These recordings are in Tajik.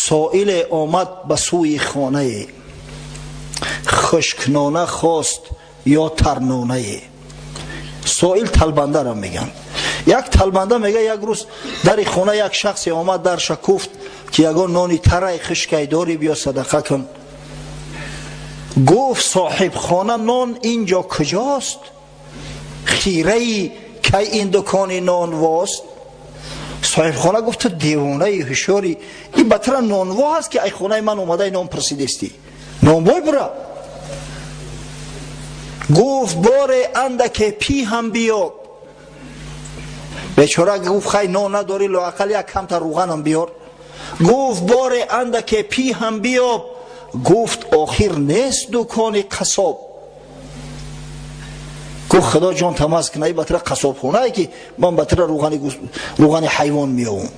Соиле омад ба сӯи хонае, хушкнона хост ё тарнонае. Соил талбандаро мегӯянд. Як талбанда мега, як рӯз дари хона як шахсе омад, дарша куфт, ки ягон нони тарай хушкай дорӣ, биё садақа кун. Гуфт соҳибхона: нон инҷо куҷост? Хираи кай ин дукони нонвост? Соҳибхона гуфт: ту девонаи ҳушёрӣ, ин ба тара нонво ҳаст, ки ай хонаи ман омадаи нон пурсидестӣ? Нонвой бура. Гуфт: боре андаке пӣ ҳам биёб. Бечора гуфт: хай, нон надорӣ, лоақал як камта руғанам биёр. Гуфт: боре андаке пӣ ҳам биёб. Гуфт: охир нест дукони қассоб. Гуфт: худо ҷон тамаз кунад, ба тара қассобхонае, ки ман ба тара руғани ҳайвон меёвам.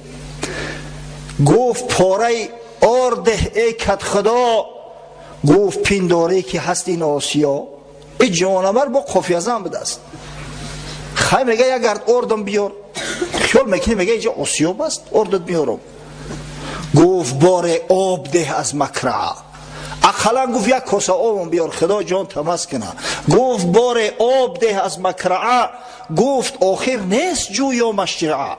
Гуфт: пораи ордеҳ, эй кадхудо. Гуфт: пиндорӣ, ки ҳаст ин осиё? И ҷонавар бо қофиязан будааст. Хай, мега, як гард ордам биёр. Хиёл мекунӣ, мега, инҷа осиёб аст, ордат биёрам. Гуфт: боре об деҳ аз макраа. Ақаллан, гуфт, як коса обам биёр, худо ҷон тамаз куна. Гуфт: боре об деҳ аз макраа. Гуфт: охир нест ҷӯё машҷаа.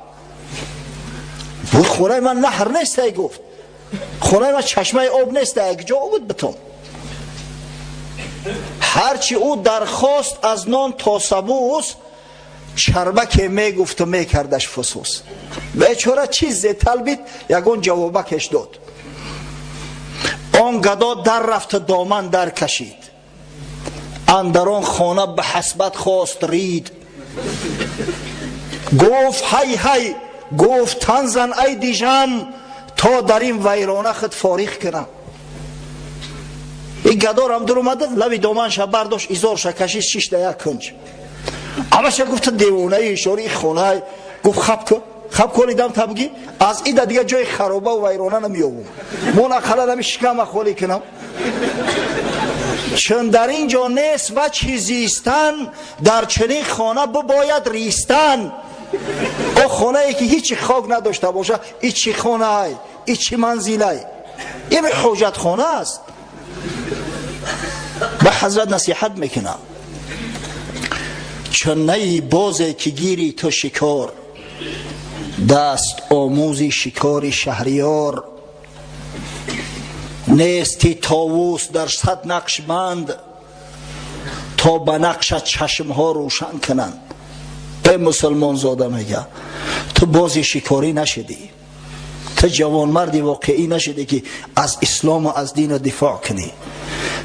Гуфт: хонаи ман наҳр нест, ай. Гуфт: хонаи ман чашмаи об нест, ай, ҷо обуд битон. Ҳарчи ӯ дархост аз нон то сабӯс, чарбаке мегуфту мекардаш фусус. Бечора чизе талбид, ягон ҷавобакеш дод. Он гадо дар рафту доман дар кашид, андар он хона ба ҳасбат хост рид. Гуфт: ҳай, ҳай! Гуфт: тан зан, ай дижам, то дар ин вайрона худ фориғ кунам. Ин гадорам дур омада, лави доманша бардошт, изорша кашид, шишта як кунҷ. Ҳамаша гуфта: девонаи ишори хонай. Гуфт: хаб кун, хаб коли дам табги, аз ида дига ҷои хароба вайрона намеёбум, мон ақаллан ами шикама холӣ кунам, чун дар ин ҷо нест вачҳи зистан, дар чунин хона бибояд ристан. О хонае, ки ҳичи хок надошта боша, и чӣ хонаай, и чӣ манзилай? Ин ҳоҷатхона аст. Ба ҳазрат насиҳат мекунам: чун наи бозе, ки гири ту шикор, даст омӯзи шикори шаҳриёр. Нести товус дар сад нақшбанд, то ба нақшат чашмҳо рӯшан кунанд. Э мусулмонзода, мега, ту бози шикорӣ нашидӣ, ту ҷавонмарди воқеӣ нашидӣ, ки аз ислому аз дину дифоъ кунӣ.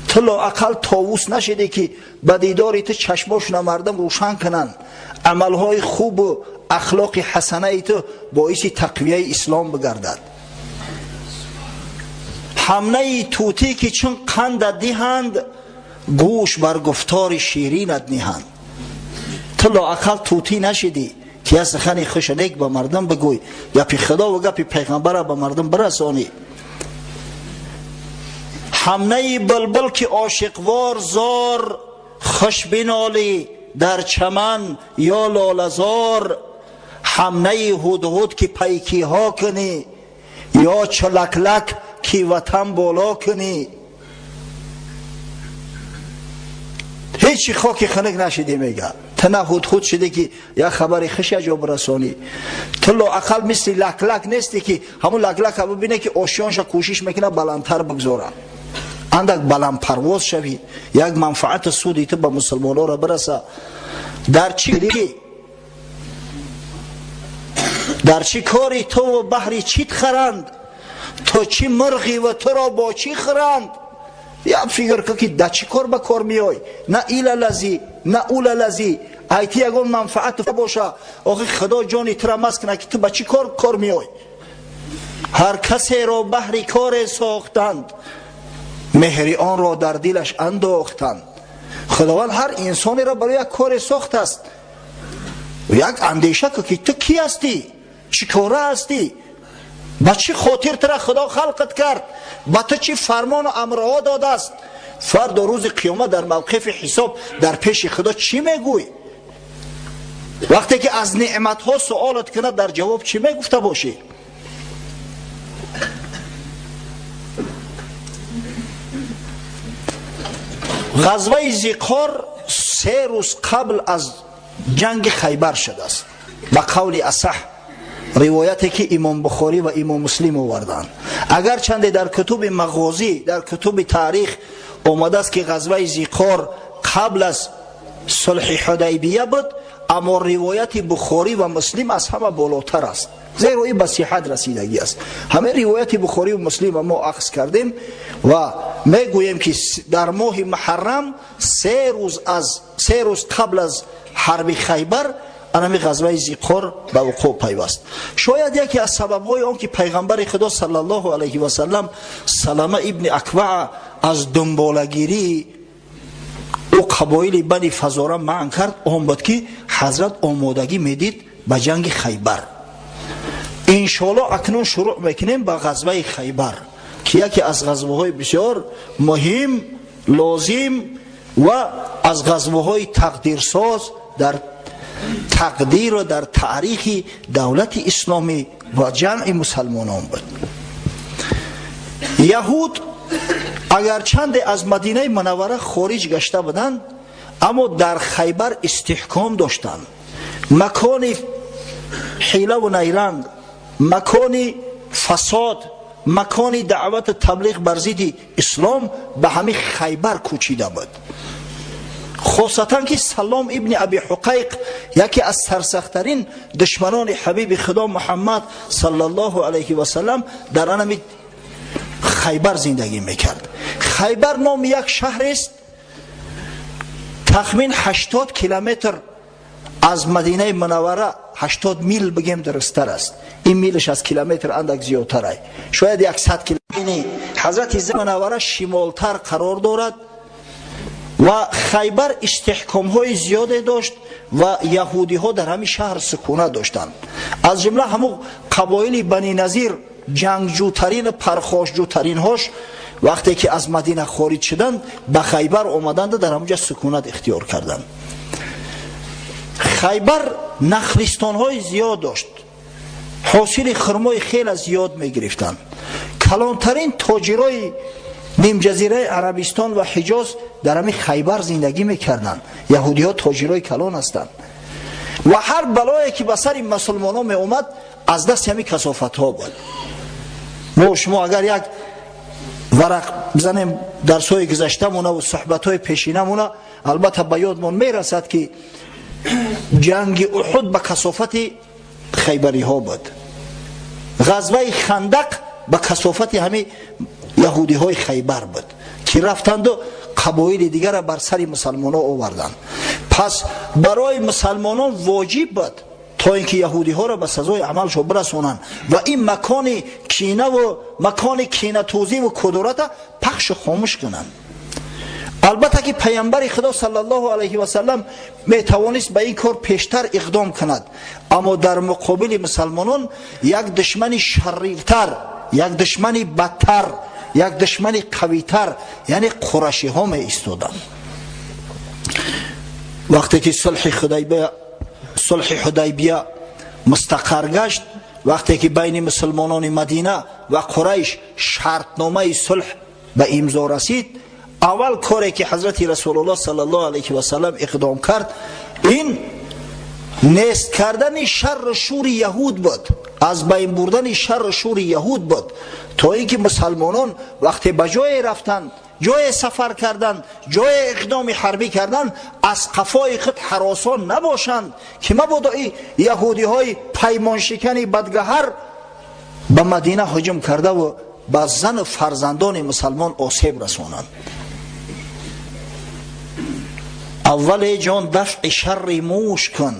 Ту лоақал товус нашидӣ, ки ба дидори ту чашмошуна мардум рӯшан кунанд, амалҳои хубу ахлоқи ҳасанаи ту боиси тақвияи ислом бигардад. Ҳамнаи тӯтӣ, ки чун қанда диҳанд, гӯш бар гуфтори ширинат ниҳанд. Ту лоақал тӯтӣ нашидӣ, ки як сухани хушнек ба мардум бигӯй, гапи худо ва гапи пайғамбара ба мардум бирасонӣ. Ҳамнаи булбул, ки ошиқвор зор хуш бинолӣ дар чаман ё лолазор. Ҳамнаи ҳудҳуд, ки пайкиҳо кунӣ, ё чулаклак, ки ватан боло кунӣ. Ҳечи хоки хунук нашидӣ, мега. Ту на ҳудҳуд шудӣ, ки як хабари хуш як ҷо бирасонӣ. Ту лоақал мисли лаклак нестӣ, ки ҳамун лаклака бибине, ки ошёнша кӯшиш мекунад баландтар бигзорад. Андак баландпарвоз шавӣ, як манфаату суди ту ба мусулмононро бираса. Дар чӣ кори туву баҳри чит харанд? Ту чӣ мурғӣ ва туро бо чӣ хӯранд? Як фикр кун, ки дар чӣ кор ба кор меой. На илалазӣ, на улалазӣ, айти ягон манфаат боша. Охи, худо ҷони тура мас кунад, ки ту ба чӣ кор меой? Ҳар касеро баҳри коре сохтанд, меҳри онро дар дилаш андохтанд. Худованд ҳар инсонеро барои як коре сохтааст. Як андеша кун, ки ту кӣ ҳастӣ, чӣ кора ҳастӣ, ба чӣ хотир тура худо халқат кард, ба ту чӣ фармону амрҳо додааст. Фардо рӯзи қиёмат дар мавқифи ҳисоб дар пеши худо чӣ мегӯй? Вақте ки аз неъматҳо суолат кунад, дар ҷавоб чӣ мегуфта бошӣ? Ғазваи Зиқор 3 рӯз қабл аз ҷанги Хайбар шудааст. Ба қавли асаҳ, ривояте ки Имом Бухорӣ ва Имом Муслим оварданд. Агарчанде дар кутуби мағозӣ, дар кутуби таърих омадааст ки ғазваи Зиқор қабл аз сулҳи Ҳудайбия буд, аммо ривояти Бухорӣ ва Муслим аз ҳама болотар аст, зеро ин ба сиҳат расидагӣ аст. Ҳамаи ривояти Бухорӣ ва Муслим мо ахз кардем ва мегӯем ки дар моҳи Муҳаррам 3 рӯз қабл аз ҳарби Хайбар анами ғазваи Зиқор ба вуқӯъ пайваст. Шояд яке аз сабабҳои он ки пайғамбари Худо саллаллоҳу алайҳи васаллам Салама ибни Акваа аз дунболагирии ӯ қабоили Бани Фазора манъ кард, он буд ки ҳазрат омодагӣ медид ба ҷанги Хайбар. Иншоалло акнун шурӯъ мекунем ба ғазваи Хайбар, ки яке аз ғазваҳои бисёр муҳим, лозим ва аз ғазваҳои тақдирсоз дар тақдиру дар таърихи давлати исломӣ ва ҷамъи мусалмонон буд. Яҳуд агарчанде аз Мадинаи Мунаввара хориҷ гашта буданд, аммо дар Хайбар истиҳком доштанд. Макони ҳилаву найранг, макони фасод, макони даъвату таблиғ бар зидди ислом ба ҳамин Хайбар кӯчида буд. Хосатан ки Салом ибни Аби Ҳуқайқ яке аз сарсахттарин душманони ҳабиби Худо Муҳаммад саллаллоҳу алайҳи васаллам дар анами Хайбар зиндагӣ мекард. Хайбар номи як шаҳрест, тахмин 80 километр аз Мадинаи Мунаввара, 80 мил бигем дурусттар аст. Ин милаш аз километр андак зиёдтар ай, шояд 100 километр. Ҳазрати Мунаввара шимолтар қарор дорад ва Хайбар истиҳкомҳои зиёде дошт ва яҳудиҳо дар ҳамин шаҳр сукунат доштанд. Аз ҷумла ҳамун қабоили Бани Назир, ҷангҷӯтарин, пархошҷӯтаринҳош вақте ки аз Мадина хориҷ шуданд, ба Хайбар омаданд, дар ҳамунҷа сукунат ихтиёр карданд. Хайбар нахлистонҳои зиёд дошт, ҳосили хурмои хеле зиёд мегирифтанд. Калонтарин тоҷирои нимҷазираи Арабистон ва Ҳиҷоз дар ҳамин Хайбар зиндагӣ мекарданд. Яҳудиҳо тоҷирои калон ҳастанд ва ҳар балое ки ба сари мусулмонон меомад аз дасти ҳамин касофатҳо буд. Мо шумо агар як варақ бизанем дарсҳои гузаштамона ва суҳбатҳои пешинамона, албатта ба ёдмон мерасад ки ҷанги Уҳуд ба касофати хайбариҳо буд, ғазваи Хандақ ба касофати ҳамин яҳудиҳои Хайбар буд ки рафтанду қабоили дигара бар сари мусалмонон оварданд. Пас барои мусалмонон воҷиб буд то ин ки яҳудиҳоро ба сазои амалшон бирасонанд ва ин макони кинаву макони кинатӯзиву кудурата пахшу хомӯш кунанд. Албатта ки пайғамбари Худо саллаллоҳу алайҳи васаллам метавонист ба ин кор пештар иқдом кунад, аммо дар муқобили мусалмонон як душмани шариртар, як душмани бадтар, як душмани қавитар, яъне қурашиҳо меистоданд. Вақте ки сулҳи Ҳудайбия мустақар гашт, вақте ки байни мусулмонони Мадина ва Қурайш шартномаи сулҳ ба имзо расид, аввал коре ки ҳазрати Расулуллоҳ саллаллоҳу алайҳи васаллам иқдом кард, ин нест кардани шарру шури яҳуд буд, аз байн бурдани шарру шури яҳуд буд, то ин ки мусалмонон вақте ба ҷое рафтанд, ҷое сафар карданд, ҷое иқдоми ҳарбӣ карданд, аз қафои худ ҳаросон набошанд ки мабодо ин яҳудиҳои паймоншикани бадгаҳар ба Мадина ҳуҷум кардаву ба зану фарзандони мусалмон осеб расонанд. Аввале ҷон дафъи шарри мӯш кун,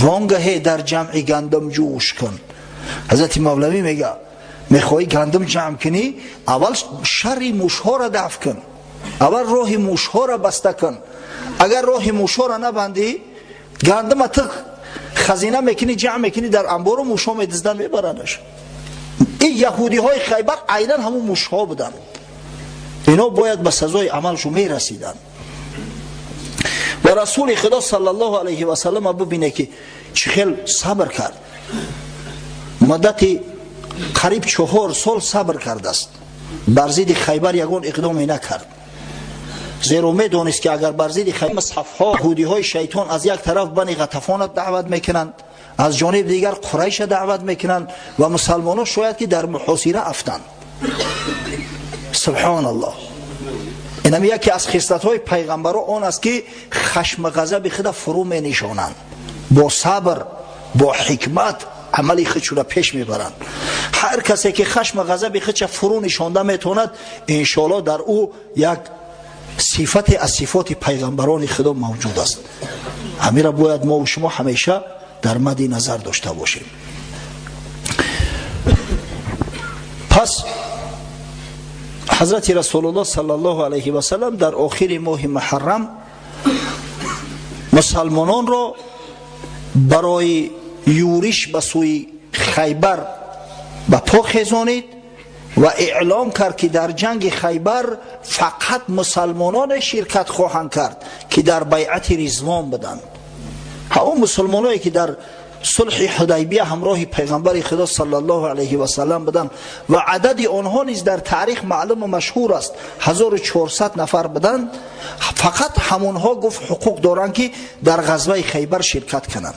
вонгаҳе дар ҷамъи гандум ҷӯш кун. Ҳазрати Мавлавӣ мега, мехоҳӣ гандум ҷамъ кунӣ, аввал шарри мӯшҳоро дафъ кун, аввал роҳи мӯшҳоро баста кун. Агар роҳи мӯшҳоро набандӣ, гандума ту хазина мекунӣ, ҷамъ мекунӣ дар амбору мӯшҳо медизданд, мебарандаш. Ин яҳудиҳои Хайбар айнан ҳамун мӯшҳо буданд. Ино бояд ба сазои амалшон мерасиданд. Ва Расули Худо саллаллоҳу алайҳи васаллам бубине ки чӣ хел сабр кард. Муддати қариб 4 сол сабр кардааст, бар зидди Хайбар ягон иқдоме накард. Зеро медонист, ки агар бар зидди мусҳафҳо яҳудиҳои шайтон аз як тараф Бани Ғатафонат даъват мекунанд, аз ҷониби дигар Қурайша даъват мекунанд ва мусалмонон шояд ки дар муҳосира афтанд. Субҳоналлоҳ. Инам яке аз хислатҳои пайғамбаро он аст, ки хашм ғазаби худа фурӯ менишонанд, бо сабр, бо ҳикмат амали худшура пеш мебаранд. Ҳар касе ки хашм ғазаби худша фурӯ нишонда метавонад, иншоаллоҳ дар ӯ як сифате аз сифоти пайғамбарони худо мавҷуд аст. Ҳамира бояд мо ва шумо ҳамеша дар мадди назар дошта бошем. Пас ҳазрати Расулуллоҳ саллаллоҳу алайҳи васаллам дар охири моҳи Муҳаррам мусалмононро барои юриш ба сӯи Хайбар ба по хезонид ва эълом кард, ки дар ҷанги Хайбар фақат мусалмононе ширкат хоҳанд кард, ки дар байъати Ризвон буданд. Ҳамон мусулмоное, ки дар сулҳи Ҳудайбия ҳамроҳи пайғамбари Худо саллаллоҳу алайҳи васаллам буданд ва адади онҳо низ дар таърих маълуму машҳур аст, 1400 нафар буданд. Фақат ҳамонҳо, гуфт, ҳуқуқ доранд, ки дар ғазваи Хайбар ширкат кунанд.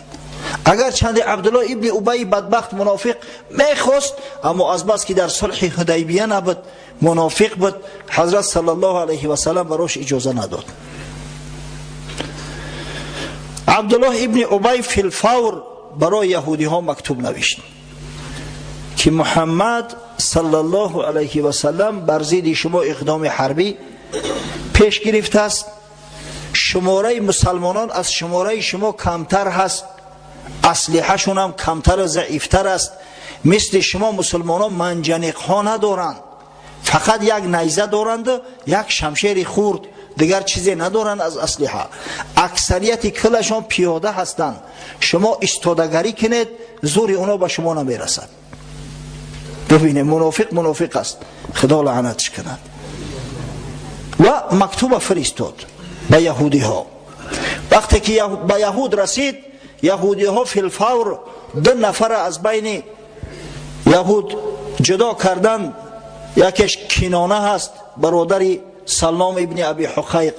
Агарчанде Абдуллоҳ ибни Убай бадбахт мунофиқ мехост, аммо аз бас ки дар сулҳи Ҳудайбия набуд, мунофиқ буд, ҳазрат саллаллоҳу алайҳи васаллам барош иҷоза надод. Абдуллоҳ ибни Убай филфавр барои яҳудиҳо мактуб навишт, ки Муҳаммад саллаллоҳу алайҳи васаллам бар зидди шумо иқдоми ҳарбӣ пеш гирифтааст, шумораи мусалмонон аз шумораи шумо камтар ҳаст, аслиҳашон ҳам камтару заифтар аст, мисли шумо мусулмонон манҷаниқҳо надоранд, фақат як найза доранду як шамшери хурд, дигар чизе надоранд аз аслиҳа, аксарияти кулашон пиёда ҳастанд, шумо истодагарӣ кунед, зури оно ба шумо намерасад. Бибинед, мунофиқ мунофиқ аст, Худо лаънатш кунад. Ва мактуба фиристод ба яҳудиҳо. Вақте ки ба яҳуд расид, яҳудиҳо филфавр ду нафара аз байни яҳуд ҷудо карданд. Якеш Кинона ҳаст, бародари Саллом ибни Аби Ҳуқайқ,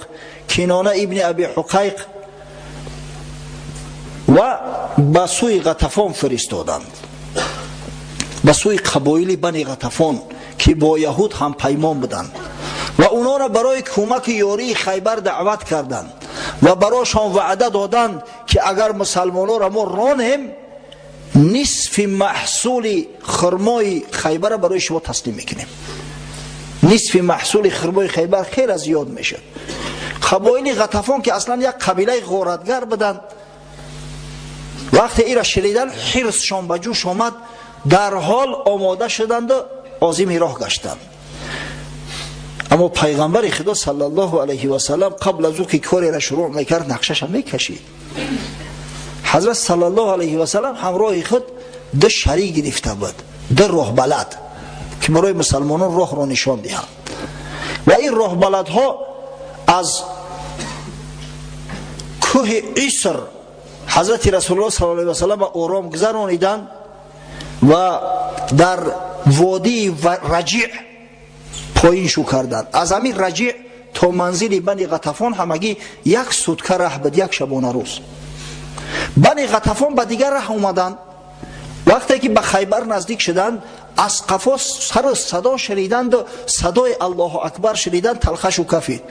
Кинона ибни Аби Ҳуқайқ, ва ба сӯи Ғатафон фиристоданд, ба сӯи қабоили Бани Ғатафон, ки бо яҳуд ҳампаймон буданд, ва онҳоро барои кӯмаки ёрии Хайбар даъват карданд ва барошон ваъда доданд, ки агар мусалмононро мо ронем, нисфи маҳсули хурмои Хайбарро барои шумо таслим мекунем. Нисфи маҳсули хурмои Хайбар хеле зиёд мешуд. Қабоили Ғатафон, ки аслан як қабилаи ғоратгар буданд, вақте ира шунидан, ҳирсшон ба ҷӯш омад, дар ҳол омода шуданду озими роҳ гаштанд. Аммо пайғамбари Худо саллаллоҳу алайҳи васаллам қабл аз ӯ ки кореро шурӯъ мекард, нақшаша мекашид. Ҳазрат саллаллоҳу алайҳи васаллам ҳамроҳи худ ду шарик гирифта буд, ду роҳбалад, ки барои мусалмонон роҳро нишон диҳанд. Ва ин роҳбаладҳо аз кӯҳи Иср ҳазрати Расулуллоҳ саллаллоҳу алайҳи васаллам ором гузарониданд ва дар водии Раҷиъ поин шу карданд. Аз ҳамин Раҷиъ то манзили Бани Ғатафон ҳамагӣ як сутка раҳ буд, як шабона рӯз. Бани Ғатафон ба дигар раҳ омаданд. Вақте ки ба Хайбар наздик шуданд, аз қафо сару садо шуниданду садои Аллоҳу акбар шуниданд, талхашу кафид.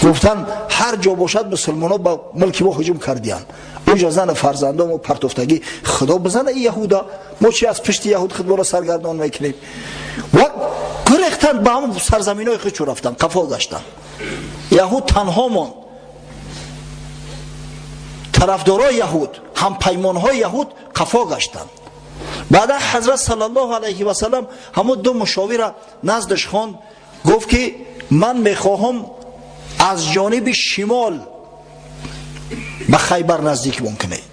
Гуфтанд, ҳар ҷо бошад, мусулмонон ба мулки мо ҳуҷум кардиянд, унҷо зану фарзандомо партофтагӣ, Худо бизана и яҳуда, мо чи аз пишти яҳуд худморо саргардон мекунем? Ва гурехтанд, ба ҳамон сарзаминҳои худ чӯ рафтанд, қафо гаштанд. Яҳуд танҳо монд. Тарафдорои яҳуд, ҳампаймонҳои яҳуд қафо гаштанд. Баъда ҳазрат саллаллоҳу алайҳи васаллам ҳамон ду мушовира наздаш хонд, гуфт, ки ман мехоҳам аз ҷониби шимол ба Хайбар наздик кунед,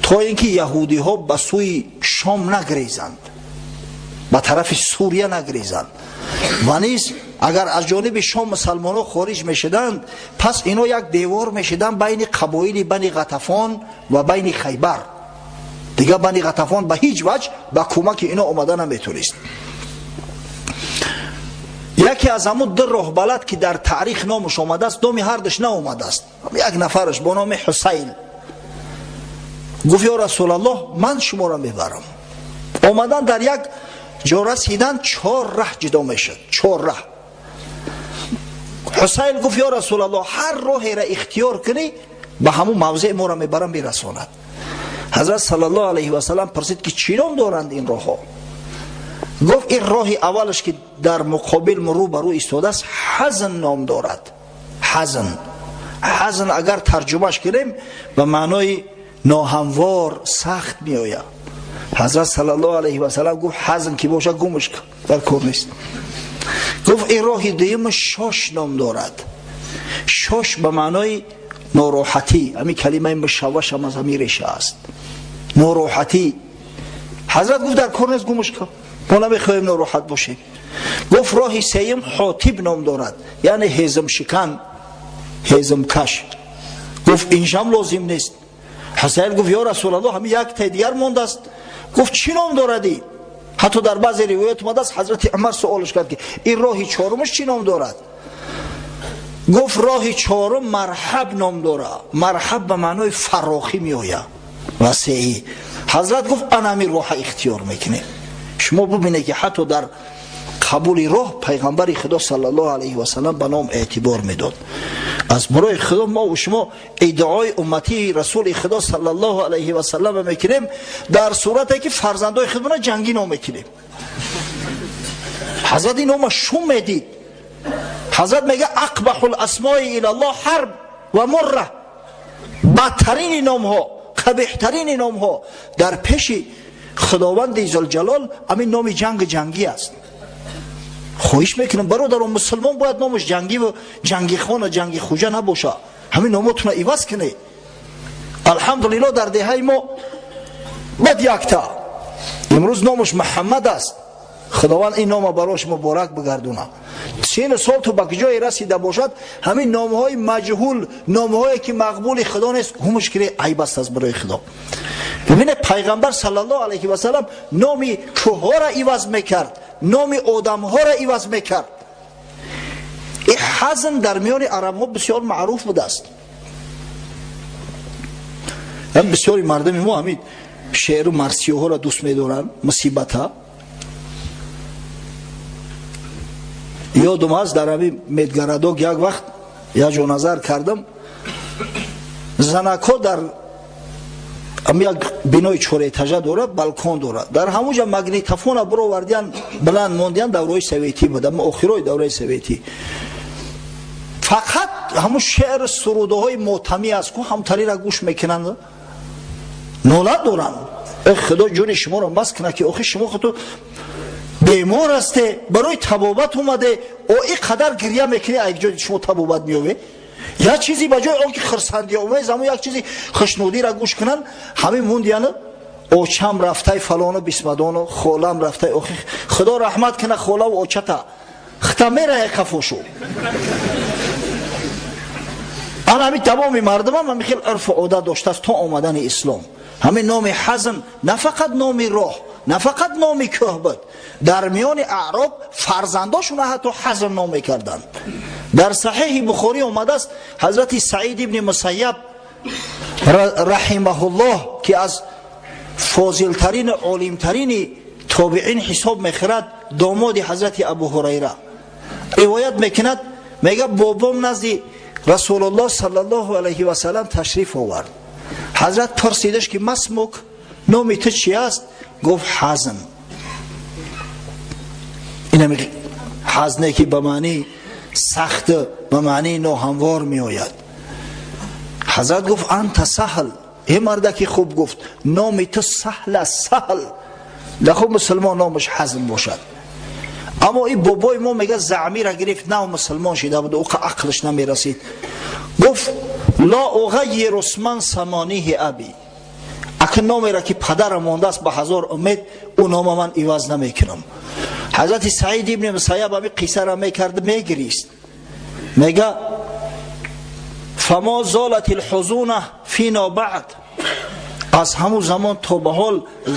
то ин ки яҳудиҳо ба сӯи Шом нагрезанд, ба тарафи Сурия нагрезанд. Ва низ агар аз ҷониби Шом мусалмонҳо хориҷ мешуданд, пас ино як девор мешуданд байни қабоили Бани Ғатафон ва байни Хайбар. Дигар Бани Ғатафон ба ҳеҷ ваҷ ба кӯмаки ино омада наметонист. Яке аз ҳамун ду роҳбалад ки дар таърих номаш омадааст, номи ҳардуш наомадааст. Як нафараш бо номи Ҳусайл гуфт: ё Расулаллоҳ, ман шуморо мебарам. Омадан дар як ҷо расидан, чор раҳ ҷудо мешуд, чор раҳ. Ҳусайл гуфт: ё Расулаллоҳ, ҳар роҳеро ихтиёр кунӣ, ба ҳамун мавзеъ моро мебарам, мерасонад. Ҳазрат саллаллоҳу алайҳи васаллам пурсид ки чӣ ном доранд ин роҳҳо? Гуфт: ин роҳи аввалаш ки дар муқобил рӯ ба рӯ истодааст, ҳазн ном дорад. Ҳазн, ҳазн агар тарҷумаш кунем, ба маънои ноҳамвор, сахт меояд. Ҳазрат саллаллоҳу алайҳи васаллам гуфт: ҳазн ки бошад, гумш кун, дар кор нест. Гуфт: ин роҳи дуюм шош ном дорад. Шош ба маънои нороҳатӣ, ҳамин калимаи мушавваш ҳам аз ҳамин реша аст, нороҳатӣ. Ҳазрат гуфт: дар кор нест, гумш кун, мо намехоҳем нороҳат бошем. Гуфт: роҳи сеюм ҳотиб ном дорад, яъне ҳезмшикан, ҳезмкаш. Гуфт: иншам лозим нест. Ҳусайл гуфт: ё Расулаллоҳ, ҳамин як таи дигар мондааст. Гуфт: чӣ ном дорадӣ? Ҳатто дар баъзе ривоят омадааст, ҳазрати Умар суолш кард ки ин роҳи чорумаш чӣ ном дорад? Гуфт: роҳи чорум марҳаб ном дорад. Марҳаб ба маънои фарохӣ меояд, васеӣ. Ҳазрат гуфт: ана ҳамин роҳа ихтиёр мекунем. Шумо бубинед ки ҳатто дар қабули роҳ пайғамбари Худо саллаллоҳу алайҳи васаллам ба ном эътибор медод. Аз барои Худо мо ва шумо иддаои умматии расули Худо саллаллоҳу алайҳи васаллам мекунем, дар сурате ки фарзандои худмона ҷангӣ ном мекунем. Ҳазрат ин нома шум медид. Ҳазрат мега: ақбаҳу ласмои илаллоҳ ҳарб ва мурра. Бадтарини номҳо, қабеҳтарини номҳо дар пеши Худованди зулҷалол ҳамин номи ҷанг ҷангӣ аст. Хоҳиш мекунам, бародарон, мусулмон бояд номаш ҷангӣ ва ҷангихона, ҷанги хуҷа набоша. Ҳамин номотона иваз кунед. Алҳамдулиллоҳ, дар деҳаи мо бад якта имрӯз номаш Муҳаммад аст. Худованд ин нома барош муборак бигардона. Сину сол то ба куҷое расида бошад, ҳамин номҳои маҷҳул, номҳое ки мақбули Худо нест, гумш кунед, айб аст аз барои Худо. Бибинед, пайғамбар саллаллоҳу алайҳи васаллам номи кӯҳҳоро иваз мекард, номи одамҳоро иваз мекард. Ин ҳазн дар миёни арабҳо бисёр маъруф будааст. Бисёри мардуми мо ҳамин шеъру марсиёҳоро дӯст медоранд, мусибата. Ёдум аст, дар ҳамин медгарадок як вақт як ҷо назар кардам, занакҳо дар як бинои чорэтажа дорад, балкон дорад, дар ҳамун ҷа магнитофона буровардиян, баланд мондиян. Давраи советӣ буд, ама охирои давраи советӣ. Фақат ҳамун шеър, сурудаҳои мотамӣ аст ку, ҳамтарира гӯш мекунанд, нолат доранд. Э Худо ҷони шуморо мас кунад, ки охи шумо худто бемор ҳасте, барои табобат омаде, о ин қадар гирья мекунӣ, як ҷои шумо табобат меёбе? Як чизи ба ҷои он ки хурсандиомез, ҳамун як чизи хушнудиро гӯш кунанд, ҳамин мундияну очам рафтай фалону бисмадону, холам рафтай. Охи Худо раҳмат кунад холаву очата, хита мерае қафошу. Ана ҳамин тамоми мардумам ҳамин хел урфу одат доштааст то омадани ислом. Ҳамин номи ҳазн на фақат номи роҳ, на фақат номи кӯҳ буд, дар миёни аъроб фарзандошона ҳатто ҳазн ном мекарданд. Дар саҳеҳи Бухорӣ омадааст, ҳазрати Саид ибни Мусайяб раҳимаҳуллоҳ, ки аз фозилтарину олимтарини тобиин ҳисоб мехӯрад, домоди ҳазрати Абу Ҳурайра, ривоят мекунад, мега: бобом назди Расулуллоҳ саллаллоҳу алайҳи васаллам ташриф овард. Ҳазрат пурсидаш ки масмук, номи ту чи аст? Гуфт: ҳазн. Инами ҳазне ки ба маънии сахт, ба маънии ноҳамвор меояд. Ҳазрат гуфт: анта саҳл, э мардаки хуб, гуфт, номи ту саҳл аст, саҳл. Нахуб мусулмон номаш ҳазн бошад. Аммо ин бобои мо, мега, заъмира гирифт, нав мусулмон шида буд, ӯ ақлаш намерасид. Гуфт: ла уғайиру сман самониҳи аби, ака номеро ки падарам мондааст ба ҳазор умед, ӯ нома ман иваз намекунам. Ҳазрати Саид ибни Мусайяб ҳамин қиссаро мекард, мегирист, мега: фамо золат лҳузуна фино баъд. Аз ҳамун замон то ба ҳол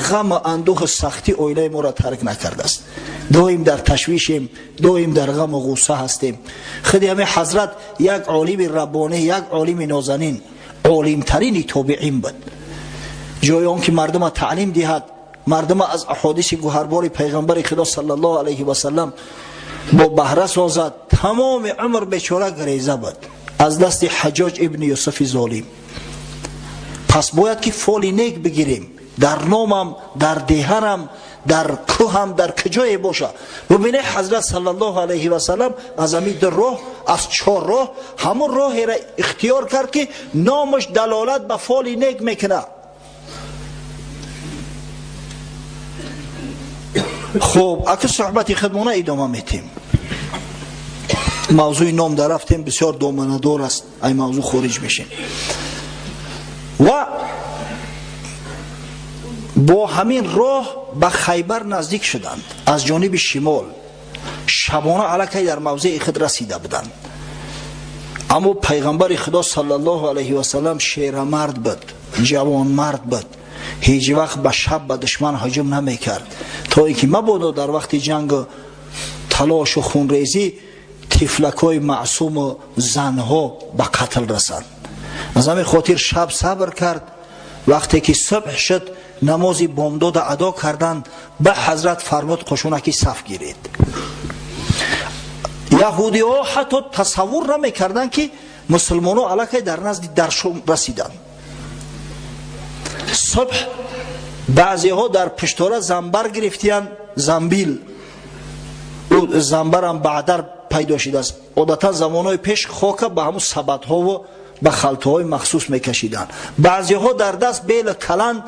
ғаму андӯҳу сахтӣ оилаи моро тарк накардааст. Доим дар ташвишем, доим дар ғаму ғусса ҳастем. Худи ҳамин ҳазрат як олими раббонӣ, як олими нозанин, олимтарини тобеин буд. Ҷои он ки мардума таълим диҳад, мардума аз аҳодиси гуҳарбори пайғамбари Худо саллаллоҳу алайҳи васаллам бо баҳра созад, тамоми умр бечора греза буд аз дасти Ҳаҷоҷ ибни Юсуфи золим. Пас бояд ки фоли нек бигирем, дар номам, дар деҳарам, дар кӯҳам, дар куҷое боша. Бубинед, ҳазрат саллаллоҳу алайҳи васаллам аз ҳамин ду роҳ, аз чор роҳ ҳамон роҳеро ихтиёр кард, ки номаш далолат ба фоли нек мекунад. Хуб, аки суҳбати худмона идома метем. Мавзӯи ном дар рафтем, бисёр доманадор аст, ай мавзӯъ хориҷ мешем. Ва бо ҳамин роҳ ба Хайбар наздик шуданд аз ҷониби шимол. Шабона аллакай дар мавзеи худ расида буданд. Аммо пайғамбари Худо саллаллоҳу алайҳи васаллам шерамард буд, ҷавонмард буд, ҳеҷ вақт ба шаб ба душман ҳуҷум намекард, то ин ки мабодо дар вақти ҷангу талошу хунрезӣ тифлакҳои маъсуму занҳо ба қатл расанд. Аз ҳамин хотир шаб сабр кард. Вақте ки субҳ шуд, намози бомдода адо карданд. Ба ҳазрат фармуд: қушунаки саф гиред. Яҳудиҳо ҳатто тасаввур намекарданд, ки мусулмонҳо аллакай дар назди даршум расиданд. Субҳ баъзеҳо дар пуштора замбар гирифтиянд, замбил. Ӯ замбарам баъдар пайдо шудааст. Одатан замонҳои пеш хока ба ҳамун сабадҳову ба халтаҳои махсус мекашиданд. Баъзеҳо дар даст бела каланд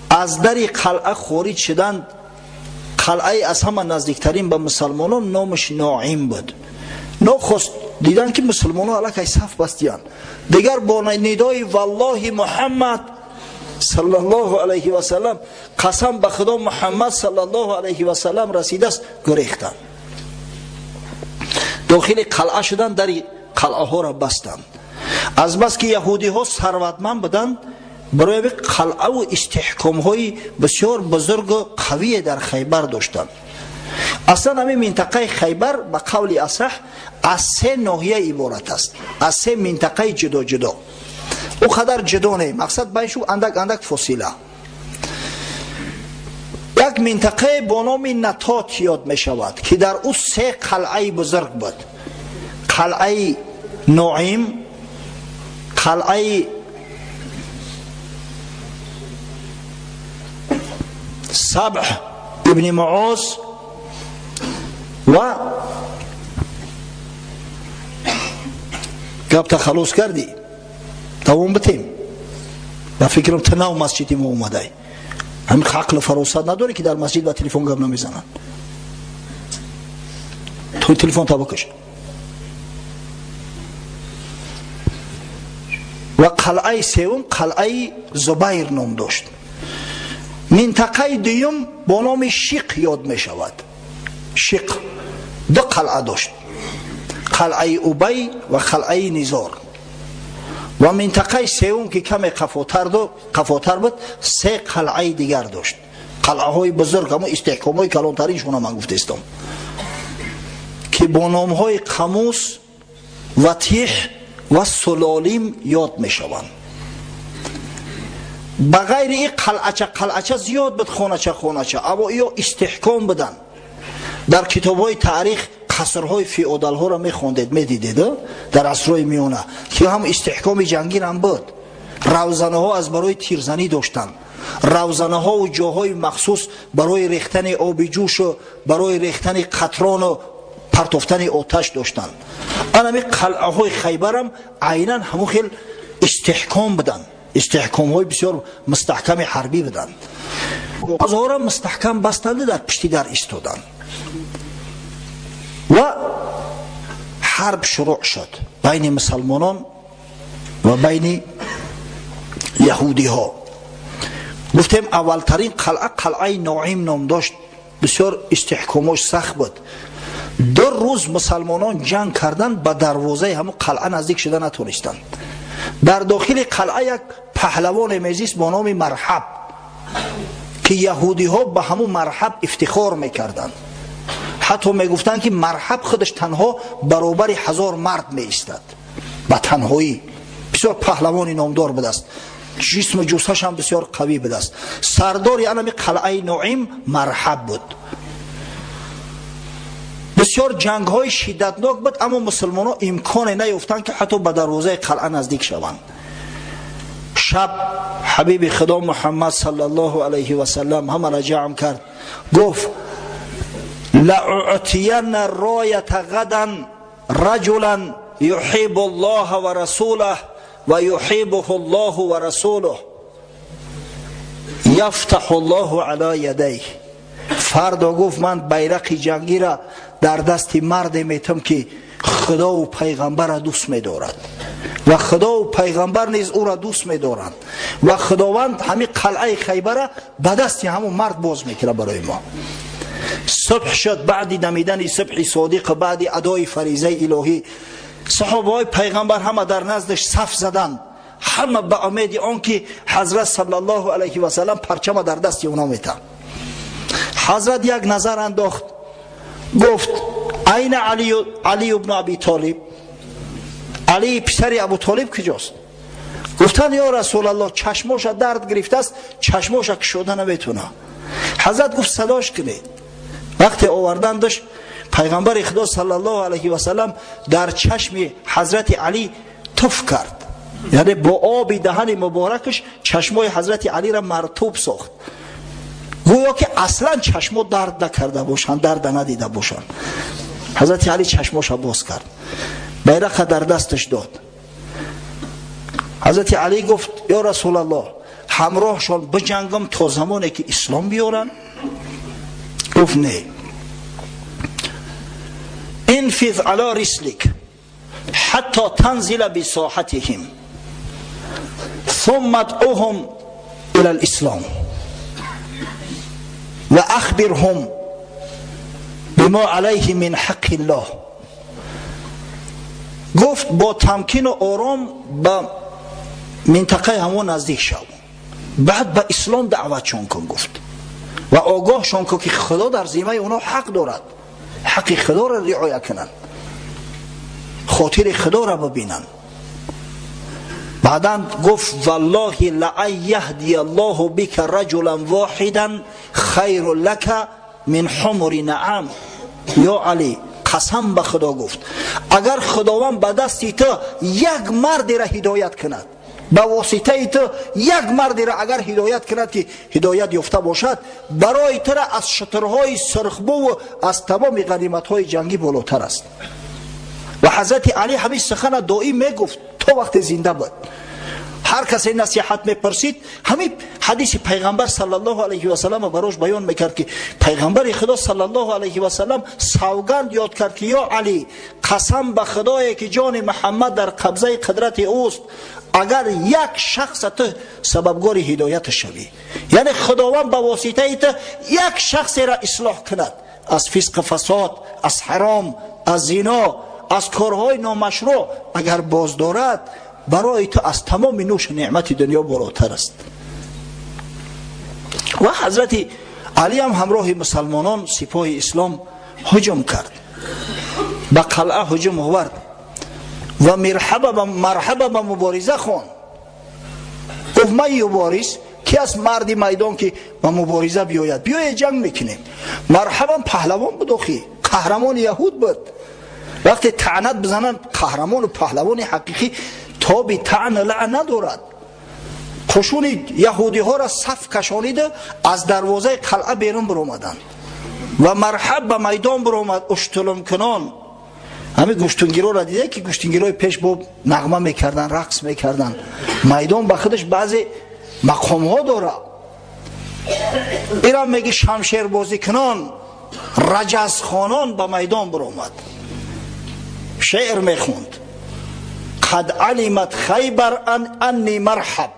аз дари қалъа хориҷ шуданд. Қалъаи аз ҳама наздиктарин ба мусалмонон номаш Ноим буд. Нохост диданд, ки мусулмонон аллакай саф бастиянд. Дигар бо нидои валлоҳи Муҳаммад саллаллоҳу алайҳи васаллам, қасам ба Худо, Муҳаммад саллаллоҳу алайҳи васаллам расидааст, гурехтанд. Дохили қалъа шуданд, дари қалъаҳоро бастанд. Азбаски яҳудиҳо сарватманд буданд, барои қалъаву истиҳкомҳои бисёр бузургу қавие дар Хайбар доштанд. Аслан ҳамин минтақаи Хайбар ба қавли асаҳ аз се ноҳия иборат аст, аз се минтақаи ҷудоҷудо. Ӯ қадар ҷудо не, мақсад байшу андак андак фосила. Як минтақае бо номи Натот ёд мешавад, ки дар ӯ се қалъаи бузург буд: қалъаи Ноим, қалъаи Сабҳ ибни Муоз ва гапта халос кардӣ, давом битем. Ба фикрам ту нав масҷиди мо омадай, ҳамин ақлу фаросат надорӣ, ки дар масҷид ба телефон гап намезананд. Ту телефон та бикаш. Ва қалъаи севум қалъаи Зубайр ном дошт. Минтақаи дуюм бо номи Шиқ ёд мешавад. Шиқ ду қалъа дошт: қалъаи Убай ва қалъаи Низор. Ва минтақаи севум, ки каме қафотар буд, се қалъаи дигар дошт, қалъаҳои бузург, ҳамон истиҳкомҳои калонтариншона ман гуфтаистам, ки бо номҳои Қамус, Ватиҳ ва Сулолим ёд мешаванд. Ба ғайри ин қалъача қалъача зиёд буд, хонача хонача, аммо иё истиҳком буданд. Дар китобҳои таърих қасрҳои феодалҳоро мехондед, медидед дар асрҳои миёна, ки ҳам истиҳкоми ҷангирам буд. Равзанаҳо аз барои тирзанӣ доштанд, равзанаҳову ҷоҳои махсус барои рехтани оби ҷӯшу барои рехтани қатрону партофтани оташ доштанд. Анами қалъаҳои Хайбарам айнан ҳамон хел истиҳком буданд, истиҳкомҳои бисёр мустаҳками ҳарбӣ буданд. Озора мустаҳкам бастанду дар пишти дар истоданд ва ҳарб шурӯъ шуд байни мусалмонон ва байни яҳудиҳо. Гуфтем, аввалтарин қалъа қалъаи Ноим ном дошт, бисёр истиҳкомош сахт буд. 2 рӯз мусалмонон ҷанг карданд, ба дарвозаи ҳамон қалъа наздик шуда натонистанд. Дар дохили қалъа як паҳлавоне мезист бо номи Марҳаб, ки яҳудиҳо ба ҳамун Марҳаб ифтихор мекарданд. Ҳатто мегуфтанд, ки Марҳаб худаш танҳо баробари 1000 мард меистад ба танҳоӣ. Бисёр паҳлавони номдор будааст, ҷисму ҷусаш ҳам бисёр қавӣ будааст. Сардори анами қалъаи Нуим Марҳаб буд. Бисёр ҷангҳои шиддатнок буд, аммо мусулмонҳо имконе наёфтанд, ки ҳатто ба дарвозаи қалъа наздик шаванд. Шаб ҳабиби Худо Муҳаммад саллаллоҳу алайҳи васаллам ҳамаро ҷамъ кард, гуфт: لأعطين الراية غدا رجلا يحب الله ورسوله ويحبه الله ورسوله يفتح الله على يديه. Фардо, гуфт, ман байрақи ҷангира дар дасти марде метам, ки Худову пайғамбарро дӯст медорад ва Худову пайғамбар низ ӯро дӯст медоранд, ва Худованд ҳамин қалъаи Хайбара ба дасти ҳамон мард боз мекунад барои мо. Субҳ шуд. Баъди дамидани субҳи содиқ, баъди адои фаризаи илоҳӣ, саҳобаҳои пайғамбар ҳама дар наздаш саф заданд, ҳама ба умеди он ки ҳазрат саллаллоҳу алайҳи васаллам парчама дар дасти онҳо метам. Ҳазрат як назар андохт, гуфт: айна Алию бну Аби Толиб? Алии писари Абу Толиб куҷост? Гуфтанд: ё Расулаллоҳ, чашмоша дард гирифтааст, чашмоша кушода наметуна. Ҳазрат гуфт: садош кунед. Вақте овардандаш, пайғамбари Худо саллаллоҳу алайҳи васаллам дар чашми ҳазрати Алӣ туф кард, яъне бо оби даҳани муборакаш чашмои ҳазрати Алиро мартуб сохт, гӯё ки аслан чашмо дард накарда бошанд, дарда надида бошанд. Ҳазрати Алӣ чашмоша боз кард, байрақа дар дасташ дод. Ҳазрати Алӣ гуфт: ё Расулаллоҳ, ҳамроҳшон биҷангам то замоне ки ислом биёранд? Гуфт: не, انفذ على رسلك حتى تنزل بساحتهم ثم ادعوهم إلى الإسلام وأخبرهم بما عليه من حق الله. Гуфт: бо тамкину ором ба минтақаи ҳамон наздик шав, баъд ба ислом даъватшон кун, гуфт, ва огоҳшон кун, ки Худо дар зиммаи онҳо ҳақ дорад, ҳаққи Худоро риоя кунанд, хотири Худоро бибинанд. Баъдан гуфт: валлоҳи лаан яҳдия Аллоҳу бика раҷулан воҳидан хайру лака мин ҳумури наам. Ё Алӣ, қасам ба Худо, гуфт, агар Худованд ба дасти ту як мардеро ҳидоят кунад, ба воситаи ту як мардеро агар ҳидоят кунад, ки ҳидоят ёфта бошад, барои тура аз шутурҳои сурхбуву аз тамоми ғаниматҳои ҷангӣ болотар аст. Ва ҳазрати Алӣ ҳамин сухана доим мегуфт то вақте зинда буд. Ҳар касе насиҳат мепурсид, ҳамин ҳадиси пайғамбар саллаллоҳу алайҳи васаллам барош баён мекард, ки пайғамбари Худо саллаллоҳу алайҳи васаллам савганд ёд кард, ки ё Алӣ, қасам ба Худое ки ҷони Муҳаммад дар қабзаи қудрати ӯст, агар як шахса ту сабабгори ҳидоята шавӣ, яъне Худованд ба воситаи ту як шахсеро ислоҳ кунад аз фисқу фасод, аз ҳаром, аз зино, аз корҳои номашрӯъ агар боздорад, барои ту аз тамоми нӯшу неъмати дунё болотар аст. Ва ҳазрати Алӣ ҳам ҳамроҳи мусалмонон, сипоҳи ислом ҳуҷум кард, ба қалъа ҳуҷум овард ва марҳаба ба мубориза хон. Гуфт: ман юбориз? Ки аст марди майдон, ки ба мубориза биёяд? Биёе, ҷанг мекунем. Марҳабам паҳлавон буд, охи қаҳрамони яҳуд буд. Вақте таънат бизананд, қаҳрамону паҳлавони ҳақиқӣ тоби таъна лаъ надорад. Қушуни яҳудиҳоро саф кашонида, аз дарвозаи қалъа берун биромаданд ва Марҳаб ба майдон биромад уштулумкунон. Ҳамин гӯштунгироро дида, ки гӯштунгирои пеш бо нағма мекарданд, рақс мекарданд. Майдон ба худаш баъзе мақомҳо дорад. Ирам меги шамшербозикунон, раҷазхонон ба майдон биромад, шеър мехонд: قد علمت خیبر ان انی مرحب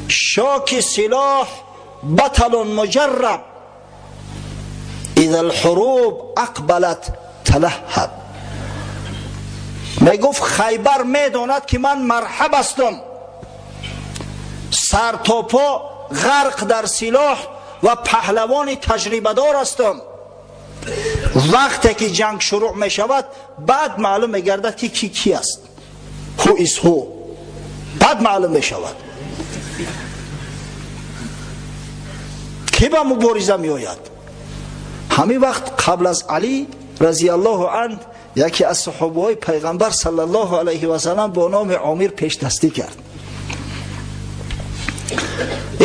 شاک سلاح بطل مجرب اذا الحروب اقبلت تلهب. Мегуфт: Хайбар медонад, ки ман Марҳаб ҳастам, сар то по ғарқ дар силоҳ ва паҳлавони таҷрибадор ҳастам. Вақте ки ҷанг шурӯъ мешавад, баъд маълум мегардад, ки ки ки аст. Who is who. Баъд маълум мешавад. Ки ба мубориза меояд? Ҳамин вақт қабл аз Алӣ разияллоҳу анҳ яке аз саҳобаҳои пайғамбар саллаллоҳу алайҳи васаллам бо номи Омир пешдастӣ кард.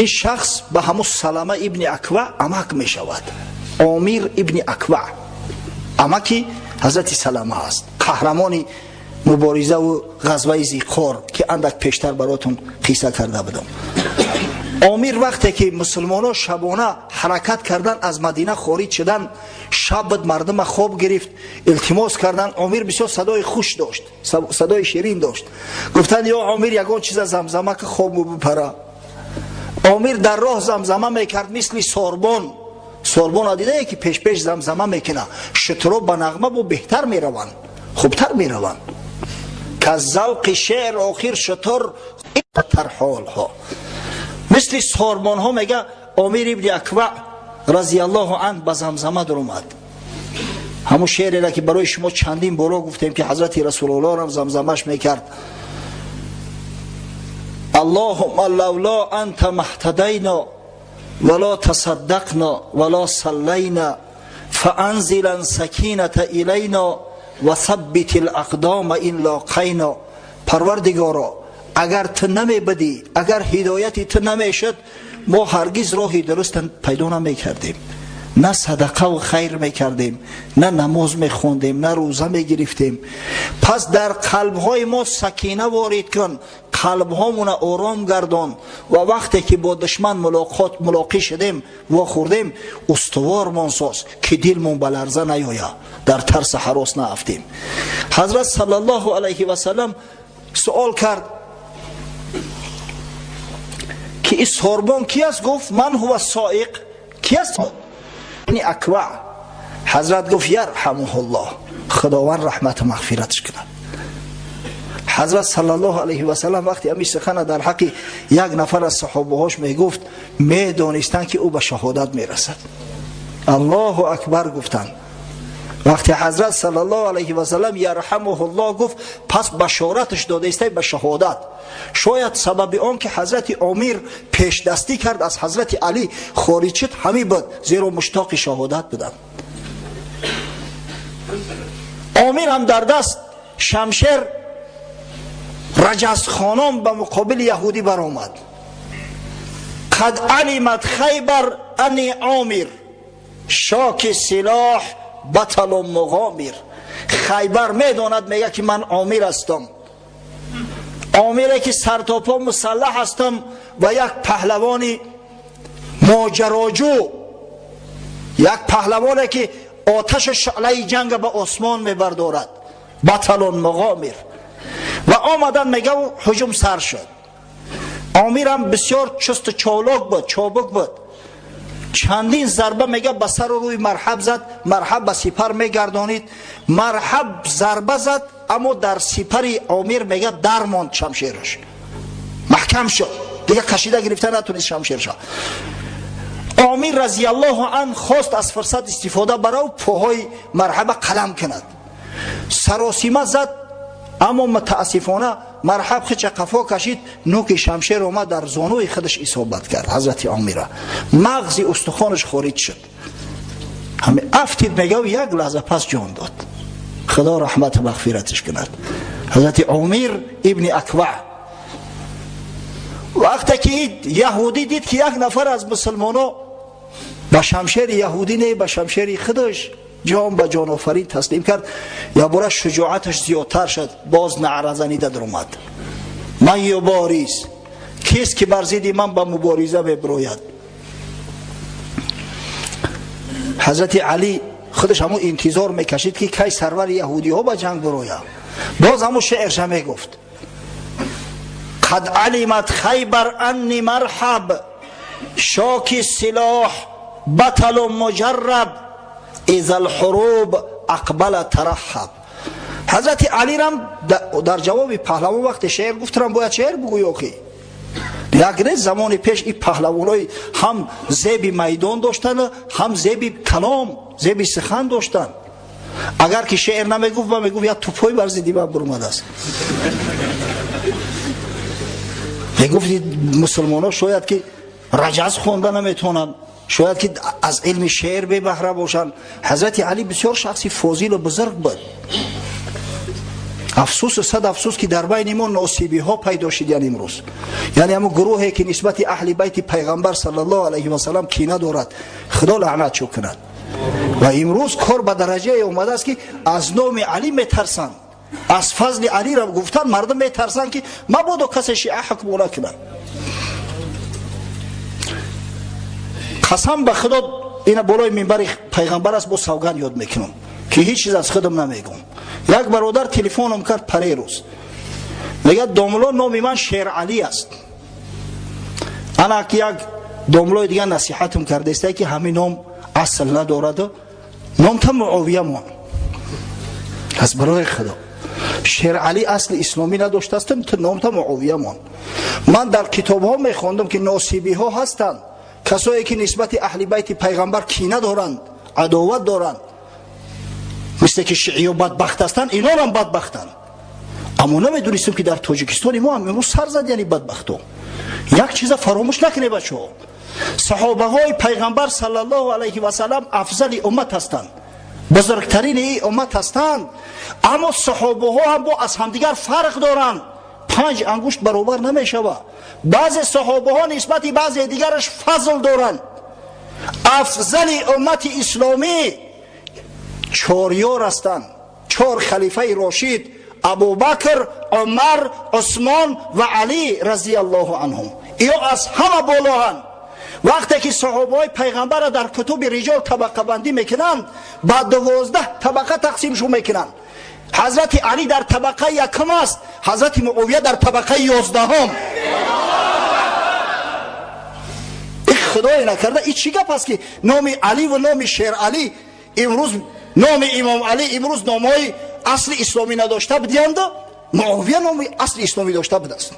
Ин шахс ба ҳамун Салама ибни Аква амак мешавад. Омир ибни Аква амаки ҳазрати Салама аст, қаҳрамони муборизаву ғазваи Зиқор, ки андак пештар баротон қисса карда будам. Омир вақте ки мусулмонҳо шабона ҳаракат кардан, аз Мадина хориҷ шудан, шаб буд, мардума хоб гирифт, илтимос кардан. Омир бисёр садои хуш дошт, садои ширин дошт. Гуфтанд: ё Омир, ягон чиза замзама ки хобу бипара. Омир дар роҳ замзама мекард мисли сорбон. Сорбона дидае, ки пешпеш замзама мекуна, шутуро ба нағма бо беҳтар мераванд, хубтар мераванд. Ка завқи шеър охир шутур тар ҳолҳо мисли сорбонҳо. Мега, Омир ибни Аква разияллоҳу анҳ ба замзама даромад. Ҳамун шеъреро, ки барои шумо чандин боро гуфтем, ки ҳазрати Расулуллоҳам замзамаш мекард: Аллоҳумма лавло анта маҳтадайно вало тасаддақно вало саллайна, фаанзилан сакината илайно ва саббити лақдома ин лоқайно. Парвардигоро, агар ту намебудӣ, агар ҳидояти ту намешуд, мо ҳаргиз роҳи дуруст пайдо намекардем, на садақаву хайр мекардем, на намоз мехондем, на рӯза мегирифтем. Пас дар қалбҳои мо сакина ворид кун, қалбҳомона ором гардон ва вақте ки бо душман мулоқӣ шудем, вохӯрдем, устувормон соз, ки дилмон ба ларза наёя, дар тарса ҳарос наафтем. Ҳазрат саллаллоҳу алайҳи васаллам суол кард, ки ин сорбон ки аст? Гуфт: ман ҳува соиқ? Ки аст? Аква. Ҳазрат гуфт: ярҳамуҳуллоҳ, Худованд раҳмату мағфиратш кунад. Ҳазрат саллаллоҳу алайҳи васаллам вақте ҳамин сухана дар ҳаққи як нафар аз саҳобаҳош мегуфт, медонистанд, ки ӯ ба шаҳодат мерасад. Аллоҳу акбар гуфтанд. Вақте ҳазрат саллаллоҳу алайҳи васаллам ярҳамуҳуллоҳ гуфт, пас башораташ додаистай ба шаҳодат. Шояд сабаби он ки ҳазрати Омир пешдастӣ кард, аз ҳазрати Алӣ хориҷ шуд, ҳамин буд, зеро муштоқи шаҳодат буданд. Омир ҳам дар даст шамшер раҷазхонон ба муқобили яҳудӣ баромад. Қад алимат Хайбар ани Омир, шоки силоҳ баталу муғомир. Хайбар медонад, мега, ки ман Омир ҳастам, Омире ки сартопо мусаллаҳ ҳастам ва як паҳлавони моҷароҷӯ, як паҳлавоне, ки оташу шӯълаи ҷанга ба осмон мебардорад. Баталун муғомир. Ва омадан, мегав, ҳуҷум сар шуд. Омирам бисёр чусту чолок буд, чобук буд. Чандин зарба, мега, ба сару рӯи Марҳаб зад. Марҳаб ба сипар мегардонид, Марҳаб зарба зад, аммо дар сипари Омир, мега, дармонд шамшераш, маҳкам шуд, дига кашида гирифта натунист шамшерша. Омир разияллоҳу ан хост аз фурсат истифода барав, пӯҳои Марҳаба қалам кунад. Саросима зад, аммо мутаассифона Марҳаб хича қафо кашид, нӯки шамшер омад, дар зонуи худаш исобат кард ҳазрати Омира, мағзи устухонаш хориҷ шуд. Ҳами афтид, мегав, як лаҳза пас ҷон дод. Худо раҳмату мағфираташ кунад ҳазрати Омир ибни Аква. Вақте ки яҳудӣ дид, ки як нафар аз мусулмоно ба шамшери яҳудӣ не, ба шамшери худаш ҷон ба ҷонофарин таслим кард, якбора шуҷоаташ зиёдтар шуд. Боз наъразанида даромад: ман юбориз? Кист, ки бар зидди ман ба мубориза мебирояд? Ҳазрати Алӣ худаш ҳамун интизор мекашид, ки кай сарвари яҳудиҳо ба ҷанг бирояд. Боз ҳамун шеърша мегуфт: қад алимат Хайбар анни марҳаб, шоки силоҳ баталу муҷарраб, иза лҳуруб ақбала тараҳаб. Ҳазрати Алирам дар ҷавоби паҳлавон вақте шеър гуфтам, бояд шеър бугӯй охи. Як не замони пеш и паҳлавонҳои ҳам зеби майдон доштанд, ҳам зеби калом, зеби сухан доштанд. Агар ки шеър намегуфт, ба мегуфт як тӯпҳои бар зидди ман бурмадааст. Мегуфт мусулмонҳо шояд ки раҷаз хонда наметавонанд, шояд ки аз илми шеър бебаҳра бошанд. Ҳазрати Алӣ бисёр шахси фозилу бузург буд. Афсӯсу сад афсӯс ки дар байни мо носибиҳо пайдо шидян имрӯз. Яъне ҳамун гурӯҳе ки нисбати аҳли байти пайғамбар саллаллоҳу алайҳи васаллам кина дорад, Худо лаънатшо кунад. Ва имрӯз кор ба дараҷае омадааст ки аз номи Алӣ метарсанд, аз фазли Алиро гуфтан мардум метарсанд ки мабодо касе шиа ҳукм накунад. Қасам ба Худо, ина болои минбари пайғамбар аст, бо савганд ёд мекунам ки ҳеҷ чиз аз худам намегӯм. Як бародар телефоном кард парерӯз, мегӯяд домло номи ман Шералӣ аст. Ана ки як домлои дигар насиҳатам кардаиста ки ҳамин ном асл надораду номта Муовия мон. Аз барои Худо Шералӣ асли исломӣ надоштааст, ту номта Муовия мон. Ман дар китобҳо мехондам ки носибиҳо ҳастанд, касое ки нисбати аҳли байти пайғамбар кина доранд, адоват доранд, мисле ки шииё бадбахт ҳастанд, инонам бадбахтанд. Аммо намедонистем ки дар Тоҷикистони мо ҳам имрӯз сар зад, яъне бадбахто. Як чиза фаромӯш накунед, бачаҳо, саҳобаҳои пайғамбар саллаллоҳу алайҳи васаллам афзали уммат ҳастанд, бузургтарини ин уммат ҳастанд, аммо саҳобаҳо ҳам бо аз ҳамдигар фарқ доранд. 5 ангушт баробар намешавад. Баъзе саҳобаҳо нисбати баъзе дигараш фазл доранд. Афзали уммати исломӣ 4 ёр ҳастанд, 4 халифаи рошид: Абубакр, Умар, Усмон ва Алӣ разияллоҳу анҳум. Иё аз ҳама болоҳанд. Вақте ки саҳобаҳои пайғамбарро дар кутуби риҷол табақабандӣ мекунанд, ба 12 табақа тақсимшон мекунанд. Ҳазрати Алӣ дар табақаи якум аст, ҳазрати Муовия дар табақаи 11. И худое накарда, и чӣ гап аст ки номи Алӣ ва номи Шералӣ имрӯз, номи Имом Алӣ имрӯз номҳои асли исломӣ надошта будиянду Муовия номи асли исломӣ дошта будааст.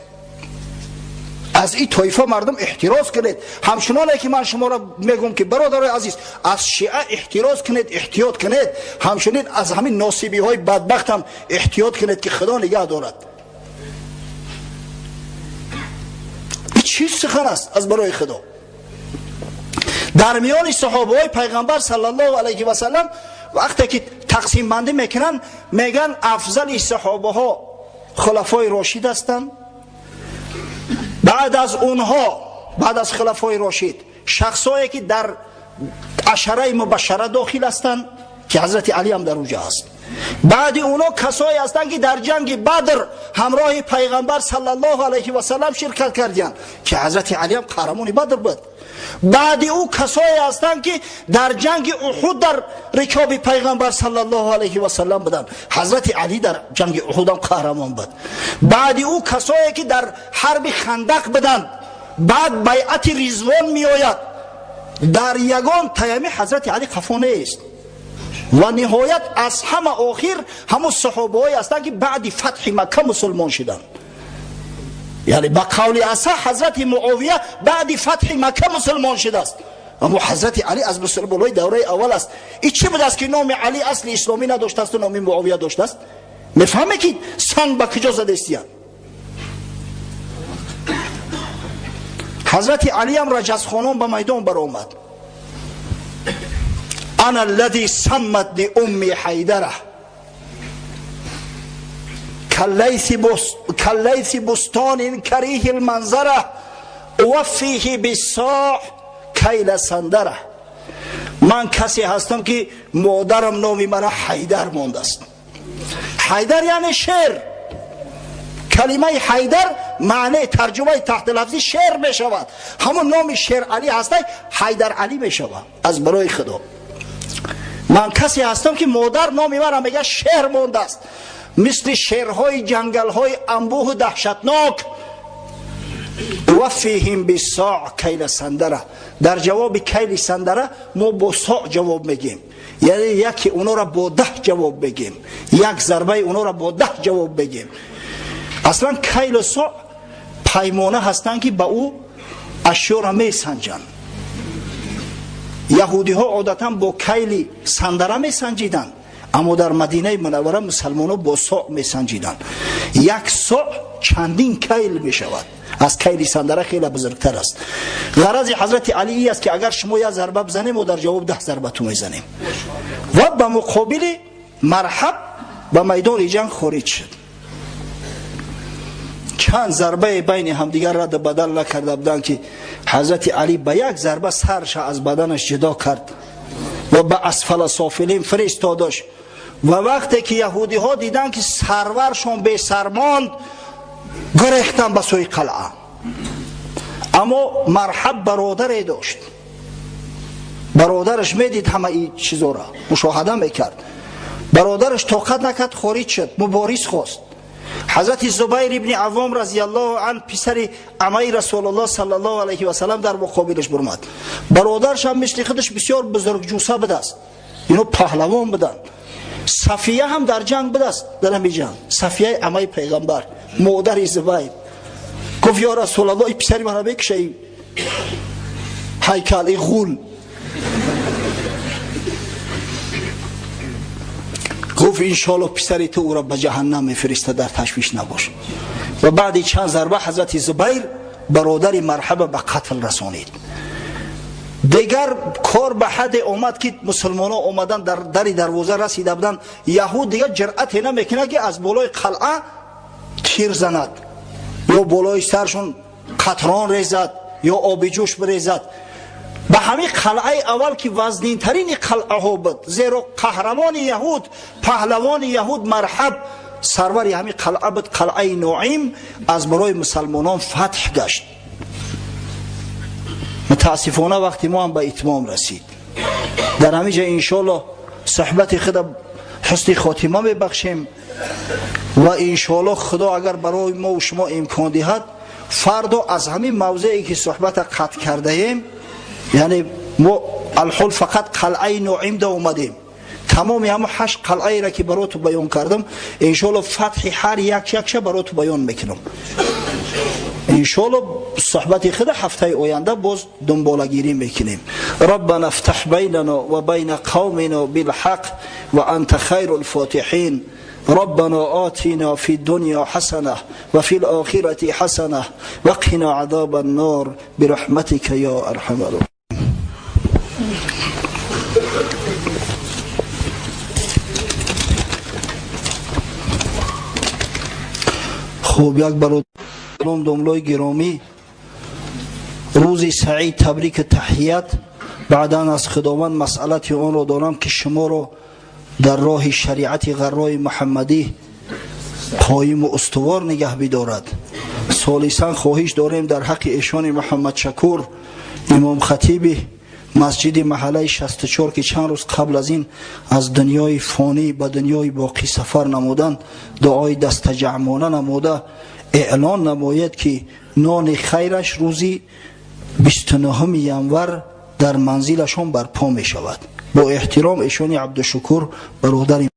Аз ин тоифа мардум эҳтироз кунед. Ҳамчуноне ки ман шуморо мегӯм ки бародарои азиз, аз шиа эҳтироз кунед, эҳтиёт кунед, ҳамчунин аз ҳамин носибиҳои бадбахт ҳам эҳтиёт кунед ки Худо нигаҳ дорад. Ин чӣ сухан аст аз барои Худо? Дар миёни саҳобаҳои пайғамбар саллаллоҳу алайҳи васаллам вақте ки тақсимбандӣ мекунанд, мегӯянд афзали саҳобаҳо хулафои рошид ҳастанд. Баъд аз онҳо, баъд аз хулафои рошид, шахсое ки дар ашараи мубашшара дохил ҳастанд ки ҳазрати Алӣ ҳам дар уҷа аст. Баъди онҳо касое ҳастанд ки дар ҷанги Бадр ҳамроҳи пайғамбар саллаллоҳу алайҳи васаллам ширкат кардиянд ки ҳазрати Алӣ ҳам қаҳрамони Бадр буд. Баъди ӯ касое ҳастанд ки дар ҷанги Уҳуд дар рикоби пайғамбар саллаллоҳу алайҳи васаллам буданд. Ҳазрати Алӣ дар ҷанги Уҳуд ҳам қаҳрамон буд. Баъди ӯ касое ки дар ҳарби Хандақ буданд. Баъд байъати Ризвон меояд. Дар ягон таями ҳазрати Алӣ қафо нест. Ва ниҳоят аз ҳама охир ҳамун саҳобаҳое ҳастанд ки баъди фатҳи Макка мусулмон шиданд. Яъне ба қавли аса ҳазрати Муовия баъди фатҳи Макка мусулмон шидааст. Аммо ҳазрати Алӣ аз мусулмонҳои давраи аввал аст. И чӣ будааст ки номи Алӣ асли исломӣ надоштааст номи Муовия доштааст? Мефаҳме ки санг ба куҷо задестиянд? Ҳазрати Алиам раҷазхонон ба майдон баромад. Ана аллади самматни умми ҳайдара каллайси бустонин кариҳи лманзара уваффиҳи биссоҳ кайла сандара. Ман касе ҳастам ки модарам номи мана Ҳайдар мондааст. Ҳайдар яъне шер. Калимаи Ҳайдар маънеи тарҷумаи таҳти лафзӣ шер мешавад. Ҳамон номи Шер Алӣ ҳастай, Ҳайдар Алӣ мешавад. Аз барои Худо ман касе ҳастам ки модар номи мана мега шер мондааст, мисли шерҳои ҷангалҳои анбӯҳу даҳшатнок. Ваффиҳим биссоъ кайла сандара. Дар ҷавоби кайли сандара мо бо соъ ҷавоб мегем, яъне яке онора бо 10 ҷавоб мегем, як зарбаи онора бо 10 ҷавоб мегем. Аслан кайлу соъ Паймона ҳастанд, ки ба ӯ ашёро месанҷанд. Яҳудиҳо одатан бо кайли сандара месанҷиданд, аммо дар Мадинаи Мунаввара мусалмонҳо бо соъ месанҷиданд. Як соъ чандин кайл мешавад, аз кайли сандара хеле бузургтар аст. Ғарази ҳазрати Алӣ ин аст, ки агар шумо як зарба бизанем, мо дар ҷавоб 10 зарба ту мезанем. Ва ба муқобили Марҳаб ба майдони ҷанг хориҷ шуд. Чанд зарбае байни ҳамдигар рад бадал накарда буданд, ки ҳазрати Алӣ ба як зарба сарша аз баданаш ҷудо кард ва ба асфала софилин фиристодаш. Ва вақте ки яҳудиҳо диданд, ки сарваршон бесар монд, гурехтанд ба сӯи қалъа. Аммо Марҳаб бародаре дошт. Бародараш медид ҳама ин чизоро, мушоҳада мекард. Бародараш тоқат накард, хориҷ шуд, мубориз хост. Ҳазрати Зубайр ибни Аввом разияллоҳу ан, писари амаи Расулуллоҳ саллаллоҳу алайҳи васаллам, дар муқобилаш бурмад. Бародараш ҳам мисли худаш бисёр бузургҷуса будааст, ино паҳлавон буданд. Сафия ҳам дар ҷанг будааст, дар ҳамин ҷанг. Сафияи амаи пайғамбар, модари Зубайр, гуфт: ё Расулаллоҳ, ин писари мана мекуша, ин ҳайкал, ин ғул. Гуфт: иншоаллоҳ писари ту ӯро ба ҷаҳаннам мефиристад, дар ташвиш набош. Ва баъди чанд зарба ҳазрати Зубайр бародари Марҳаба ба қатл расонид. Дигар кор ба ҳадде омад, ки мусулмонҳо омадан дар дари дарвоза расида буданд. Яҳуд дигар ҷуръате намекунад, ки аз болои қалъа тир занад ё болои саршон қатрон резад ё оби ҷӯш бирезад. Ба ҳамин қалъаи аввал, ки вазнинтарини қалъаҳо буд, зеро қаҳрамони яҳуд, паҳлавони яҳуд Марҳаб сарвари ҳамин қалъа буд, қалъаи Ноим аз барои мусалмонон фатҳ гашт. Мутаассифона вақти мо ҳам ба итмом расид. Дар ҳамин ҷа иншоаллоҳ суҳбати худа ҳусни хотима мебахшем ва иншоаллоҳ Худо агар барои мо ва шумо имкон диҳад, фардо аз ҳамин мавзее ки суҳбата қатъ кардаем, яъне мо алҳол фақат қалъаи Ноим да омадем, тамоми ҳамон 8 қалъаеро ки бароту баён кардам, иншоаллоҳ фатҳи ҳар як якша бароту баён мекунам. Иншоаллоҳ суҳбати худа ҳафтаи оянда боз дунболагирӣ мекунем. Раббана ифтаҳ байнана ва байна қавмина билҳақ ва анта хайрул фотиҳин. ربنا آتنا في الدنيا حسنة وفي الآخرة حسنة وقنا عذاب النار برحمتك يا أرحم الراحمين. Хуб, як бародарон, домлои гиромӣ, рӯзи саид табрики таҳият. Баъдан аз Худованд масъалати онро дорам, ки шуморо дар роҳи шариати ғаррои Муҳаммадӣ қоиму устувор нигаҳ бидорад. Солисан хоҳиш дорем дар ҳаққи эшони Муҳаммадшакур, имомхатиби масҷиди маҳаллаи 64, ки чанд рӯз қабл аз ин аз дунёи фонӣ ба дунёи боқӣ сафар намуданд, дуои дастаҷамъона намуда эълон намояд, ки нони хайраш рӯзи 29 январ дар манзилашон барпо мешавад. Бо эҳтиром эшони Абдушукур, бародари